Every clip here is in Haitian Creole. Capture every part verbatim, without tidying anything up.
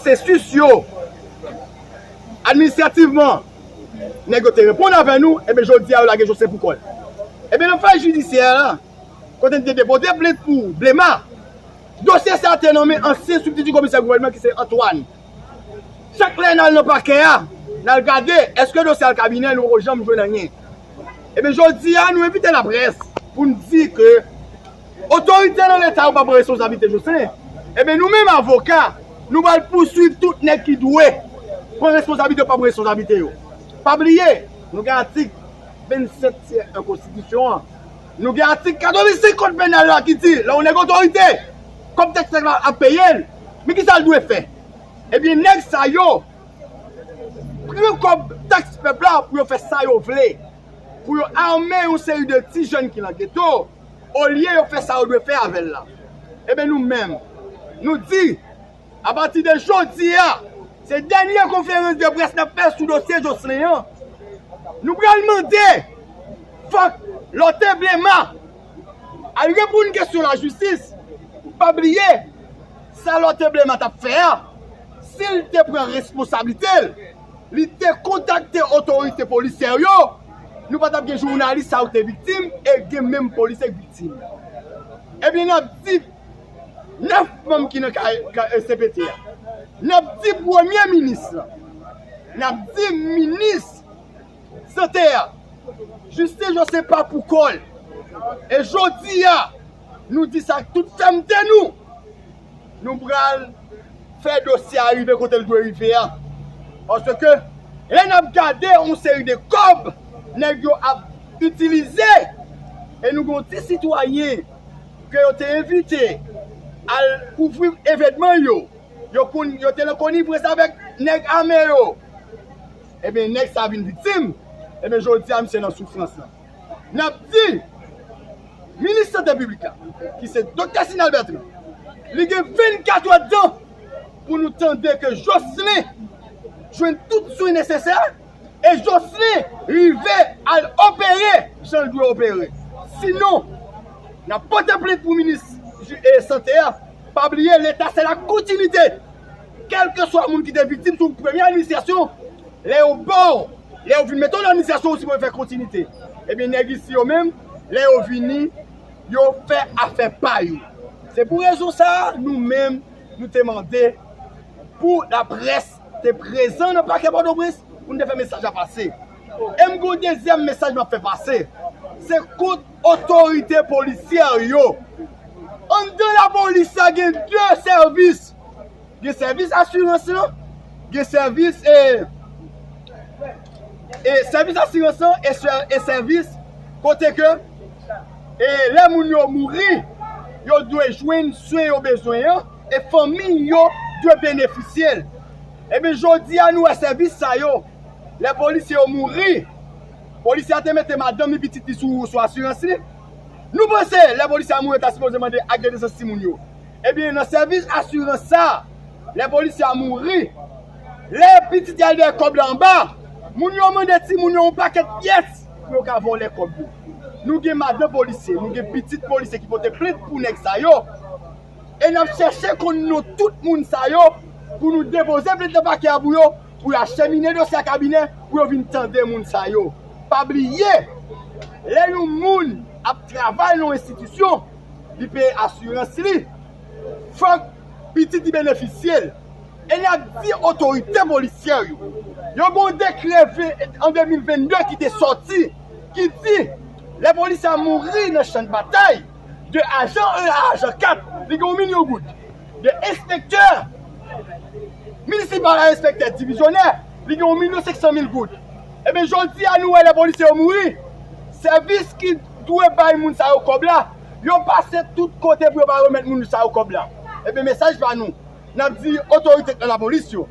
pwosesis yo, administrativman, nèg yo te reponn avè nou, ebyen, jodi a, yo lage Jocelyn pou kò l. Ebyen, nan faz jidisyè a, kote n te depoze plent pou Blema, dosye sa a te nan men ansyen sibdivize komisè gouvènman ki se Antoine. Chak lè n al nan pakè a, n al gade, èske dosye al kabinè, nou poko janm jwenn anyen. Ebyen, jodi a, nou envite laprès pou n di ke otorite nan Leta yo pa pran responsablite Jocelyn. Ebyen, nou menm avoka, nou pral pouswiv tout nèg ki dwe pran responsablite yo pa pran responsablite yo. Pa bliye, nou gen atik vennsenk tiye en konstitisyon an. Nou gen atik katrevensenk kòd penal la ki di, lè yon nèg otorite, kòb taks pèp la ap peye l, men ki sa l dwe fè? Ebyen, nèg sa yo pran kòb taks pèp la pou yo fè sa yo vle, pou yo ame yon seri de ti jèn ki nan geto, olye yo fè sa yo dwe fè avè l la. Ebyen, nou menm, nou di, apati de jodi a, se dènye konferans de près n ap fè sou dosye Jocelyn an. Nou pral mande, fòk Lòte Blema al reponn kesyon lajistis. Pa bliye, sa Lòte Blema t ap fè a, si l te pran responsablite l, li te kontakte otorite polisyè yo, nou pa t ap gen jounalis sa yo te viktim, e gen menm polisye k viktim. Ebyen, n ap di nèf manm ki nan ka, ka, C P T a, n ap di premye minis lan, n ap di minis sante a, jistis Jocelyn pa pou kò l. E jodi a, nou di sa ak tout fèmte nou, nou pral fè dosye a rive kote l dwe rive a. Paske, lè n ap gade yon seri de kòb nèg yo ap itilize, e nou gen yon ti sitwayen ke yo te envite al kouvri evènman yo, yo konn, yo te nan konivwans avèk nèg ame yo. Ebyen, nèg sa vin viktim. Ebyen, jodi a, misye nan soufrans lan. N ap di, minis sante piblik la, ki se Doktè Sinal Bertrand, li gen vennkat èdtan pou nou tande ke Jocelyn jwenn tout swen nesesè e Jocelyn rive al opere jan l dwe opere. Sinon, n ap pote plent pou minis ju-, e, sante a. Pa bliye, Leta se la kontinite. Kèlkeswa moun ki te viktim sou premye administrasyon, lè yo ba w, lè yo vin mete w nan administrasyon, ou sipoze fè kontinite. Ebyen, nèg isi yo menm, lè yo vini, yo fè afè pa yo. Se pou rezon sa a, nou menm, nou te mande pou laprès te prezan nan pakè Pòtoprens pou n te fè mesaj la pase. E m gen yon dezyèm mesaj m ap fè pase. Se kont otorite polisyè yo. Anndan lapolis la gen de sèvis. Gen sèvis asirans lan, gen sèvis, e, e sèvis asirans lan e sè-, e sèvis kote ke, e lè moun yo mouri, yo dwe jwenn swen yo bezwen an, e fanmi yo dwe benefisye l. Ebyen, jodi a, nou wè sèvis sa yo, lè polisye yo mouri, polisye a te mete madanm li, pitit li sou, sou asirans li. Nou panse, lè polisye a mouri, yo ta sipoze mande ak de nesans timoun yo. Ebyen, nan sèvis asirans sa, lè polisye a mouri, lè pitit li al dèyè kòb la anba, moun yo mande timoun yo yon pakèt pyès pou yo ka vòlè kòb yo. Nou gen madanm polisye, nou gen pitit polisye ki pote plent pou nèg sa yo. E n ap chèche konn non tout moun sa yo pou nou depoze plent nan pakè a pou yo, pou yo achemine dosye a kabinè, pou yo vin tande moun sa yo. Pa bliye, lè yon moun ap travay nan yon enstitisyon, li peye asirans li, fòk pitit li benefisye l. E n ap di otorite polisyè yo, yo gen yon dekrè ven-, an de mil vennde ki te sòti, ki di, lè polisye a mouri nan chan batay, de ajan en a ajan kat, li gen yon milyon goud. De enspektè minisipal a enspektè divizyonè, li gen yon milyon senk san mil goud. Ebyen, jodi a, nou wè lè polisye yo mouri, sèvis ki dwe bay moun sa yo kòb la, yo pase tout kote pou yo pa remèt moun sa yo kòb la. Ebyen, mesaj pa nou, n ap di otorite k nan lapolis yo,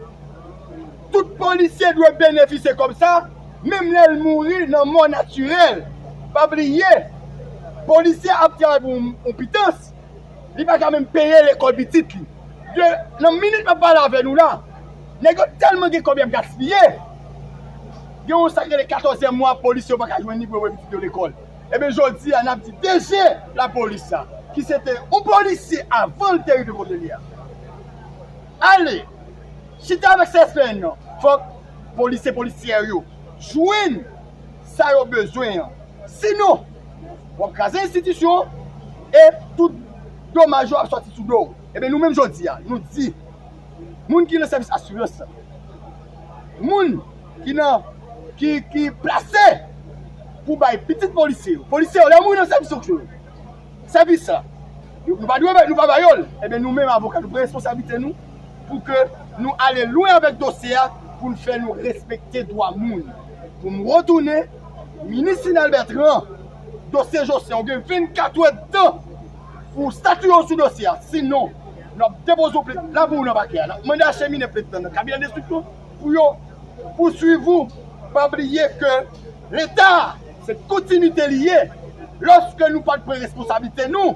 tout polisye dwe benefisye kòb sa, menm lè l mouri nan mò natirèl. Pa bliye, polisye ap travay pou yon, yon pitans, li pa ka menm peye lekòl pitit li. De, nan minit m ap pale avè nou la, nèg yo tèlman gen kòb y ap gaspiye. Gen yon sa k rele katòzyèm mwa, polis yo pa ka jwenn li pou yo voye pitit yo lekòl. Ebyen, jodi a, n ap di D G lapolis la, ki se te yon polisye avan l te rive kote l ye a, ale Chita avèk C S P N nan. Fòk polisye polisyè yo jwenn sa yo bezwen an. Sinon, w ap kraze enstitisyon e tout domaj yo ap sòti sou do w. Ebyen, nou menm jodi a, nou di, moun ki nan sèvis asirans la, moun ki nan, ki, ki plase pou bay pitit polisye yo, polisye yo, lè moun nan sèvis yo, sèvis la, nou pa dwe bay, nou pa ba yo l. Ebyen, nou menm avoka, nou pran responsablite nou pou ke nou ale lwen avèk dosye a, pou n fè nou respekte dwa moun. Pou m retounen, minis Sinal Bertrand, dosye Jocelyn, ou gen vennkat èdtan pou w statiye sou dosye a. Sinon, n ap depoze w plent la pou ou nan pakè a. N ap mande achemine plent lan nan kabinè enstriksyon pou yo pouswiv ou. Pa bliye ke Leta, se kontinite li ye. Lòske nou pa t pran responsablite nou,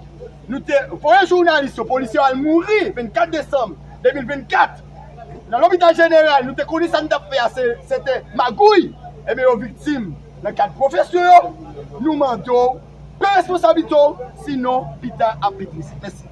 nou te voye jounalis yo, polisye yo al mouri vennkat desanm de mil vennkat nan lopital jeneral. Nou te konnen sa n t ap fè a, se, se te magouy. Ebyen, yo viktim nan kad pwofesyon yo. Nou mande w, pran responsablite w, sinon, pita ap pi tris. Mèsi.